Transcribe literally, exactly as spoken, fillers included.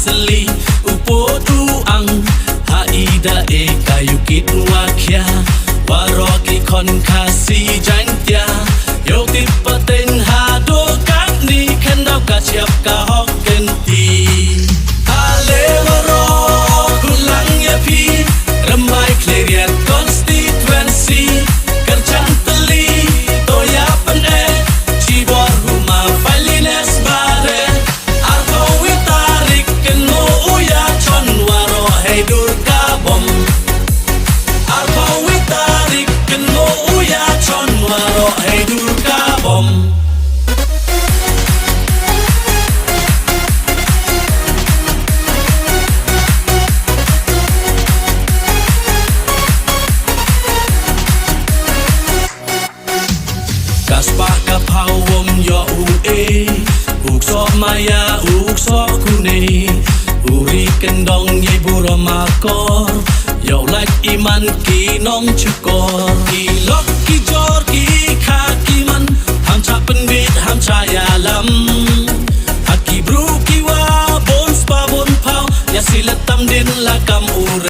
Seli u pud u ang ha i da e ka ïu kit wa khia. Waroh ki khon Khasi Jaiñtia ïoh tip pateng haduh katni, khyndaw ka shyiap ka hok kynti. Ale waroh, khulang ïa phi, Rymbai Khliehriat constituency, kyrchan tylli, to ïa pyneh, shibor huma Finelyness Bareh. Arphew wi tarik kynmaw u ïa chon waroh hei dur ka bom. Arphew wi tarik kynmaw u ïa chon waroh hei dur ka bom. Ka spah ka phaw wom ïoh u e, u ksoh maïa u ksoh kune, u ri kyndong ïa burom akor, ïoh lait iman ki nongshukor. Ki lok ki jor ki